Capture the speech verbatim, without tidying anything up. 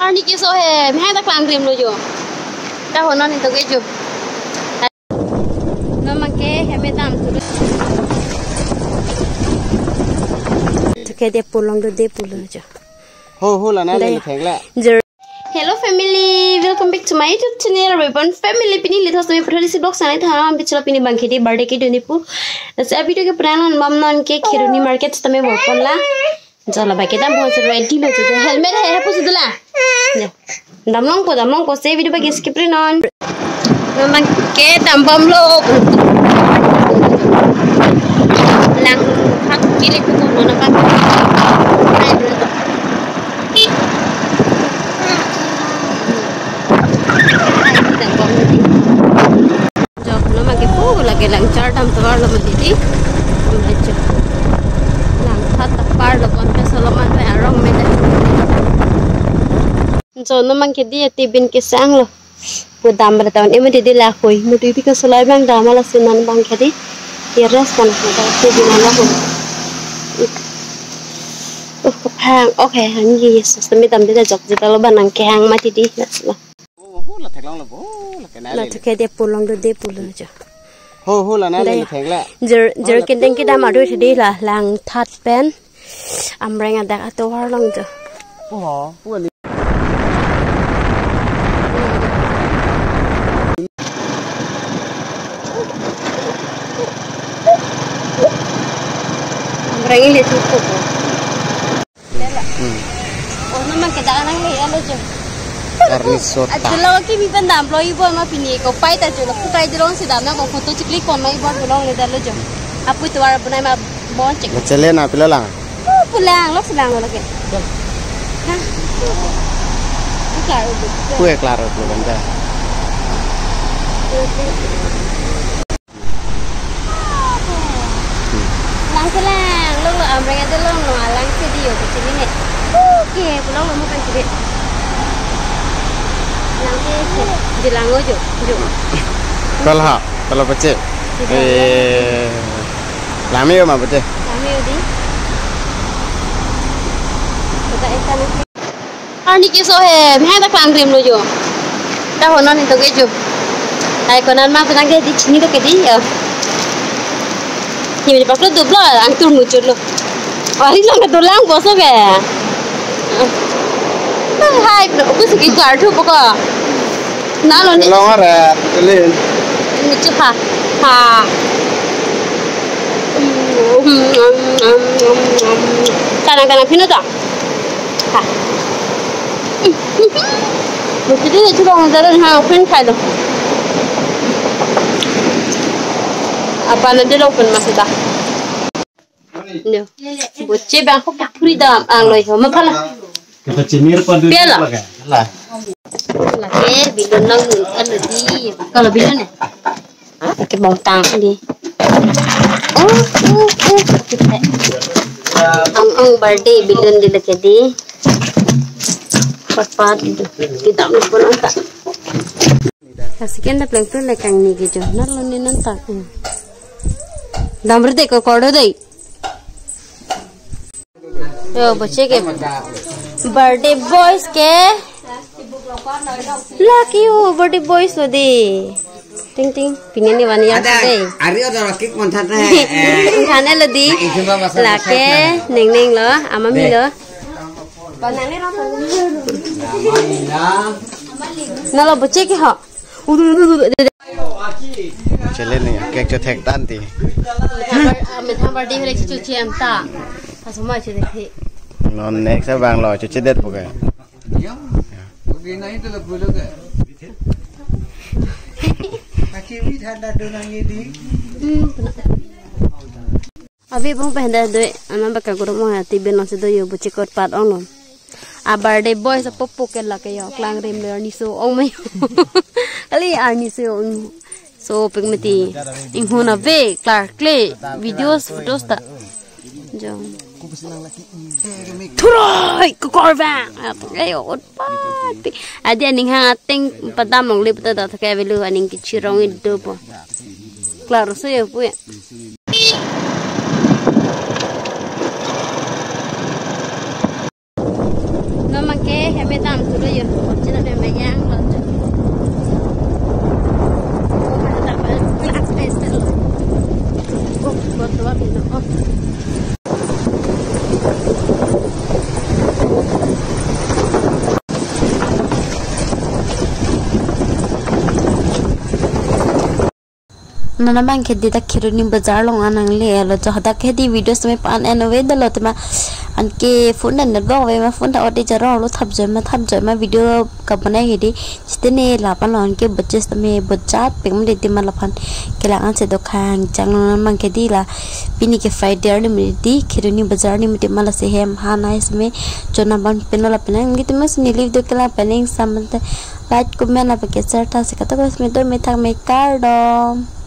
Arni keso he, mehang ta klang rim lo jo. Ta honon ito ke jo. No mangke heme dam tu. Tuke de pulang do de pulang jo. Ho, ho, lana le thengla. Hello family, welcome back to my YouTube channel, Ribbon Family. Pini lithos tumi pathali si vlog sanai tha, bichla pini bangkedi birthday kedun-i pu. Nasi a video ke pranang bam non ke Kheroni market tame bor pon la. Jala bai kedam hon si ready lo chuta. Helmet he, he pusi dula. Ya. Damlong po, damlong po, se video bagi skip ri non. Memang kedam bam lo. Lang hak kiri ko non apa. Jok no mangke pu lake lang char dam tovar lo mati di. Amle jok. Lang phat ta par lo bon pe solo man pe arong me da. Jo no mangke di ati bin kesang lo. Pu dam bala taon ema di di la hoi. Mo di di ke solai bang dam ala sinan bangkedi. Di rest kan ada ati bin ala hoi. Uh, kephang. Okay, han ye, ye, sos temi dam di da jok jita lo banang kehang mati di. That's lo. Oh, ho la theklong lo bo, la kenal. La le. Tuke de pulang do de pulang jo. Ho, ho, lana le thengla. Jer, jer kendeng kedam adu di la lang that pen. Amreng adak atovar long jo. Oh, ho ni. Amreng le chuko. Hmm. Oh, no mangke dak nang le alo jo. Arni sota. Achulo ki mi pen dam lo ibo ma pini ko pai ta chulo ku kai dilong si dam na ko photo chikli kon ma ibo dilong le dalo jo. Apu tuar apu nai ma bon chek. Chele na pilo lang. Oh, pulang, lok selang lok ke. Ha. Klaro bu. Kue klaro bu benda. Lang selang, long lo amreng ate long lo alang ke di yo ke sini ne. Oke, pulang lo mo kan sini. Lang ke, ke. Di lang ojo, jo. Kal ha, kal pache. Di lang. Eh, lami yo ma pache. Lami yo di. Kita eta ni. Arni keso he, mehang ta klang rim lo jo. Ta honon ito ke jo. Ai konan ma penang ke di chini to ke di ya. Himi paklo dublo, ang tur muchur lo. Ari long ke dolang boso ke. Hai, aku segi klar tu pokok. Na lo ni. Long ara, betul. Ini cuha. Ha. Tanang tanang pino ta. Ha. Mesti dia cuba ngajarin ha, pin kai lo. Apa nanti lo pun masih dah. No. Boche bang ko kapuri dam ang loi ho maphala. Kata cemir padu. Pia la. Lake bilun nang nun kan di. Kalau bilun ne. Ke bongtang di. Oh, oh, oh. Ang ang birthday bilun di lake di. Patpat di. Kita mo pun angka. Asiken da pleng pleng lekang ni ke jo. Nalo ni nanta. Damre de ko kordo dei. Yo, boche ke. Birthday boys ke. Lucky you, birthday boys lo de. Ting ting. Pini ni wani ya de. Ari ada rakik montat na. Ingkane lo di. Lake, neng neng lo, amami lo. Nalo boche ke ho. Chele ni, cake cho thek tan ti. Methang birthday hore chichu chiam ta. Asoma chu dekhe. Non next abang lo, chu chedet poke. Hmm, puna. Ave bong pen da doi, anam baka guru mo ha, ti ben nang si do yo, boche kot pat ong lo. A birthday boy sa popo ke lake yo, klang rim le arni so ong me yo. Kali arni so ong. So pek mati. Inghun ave, klar kle, videos, photos ta. Jo. Thuroi, kokor bang. Ayo, ot pat. Adi aning hang ateng padam long le puta da thake avelo aning ke chirong ido po. Klar so yo pu ya. No mangke Kami tam tu lo yo, cina memang yang lo. Oh, ada tak glass vessel. Oh, buat dua kilo. Oh. Non abang ke di dak Kheroni bazar along an nangle lo jo, dak ke di video seme pan en ave dolo tema, anke phone ta network ave ma, phone ta ode jarong lo, thap joi ma thap joi ma video kabonai ke di. Sitene lapen lo anke bachis tame bachapik mede tema lapen kelang ansi dokhang chang. Non abang ke di la pini ke Friday arni mede di Kheroni bazar arni mede ma, lasi hem ha nai seme chona ban peno lapen anke tema sini live do kelang pening samante like, comment lapen ke share ta si kata ko seme do me thak me kardom.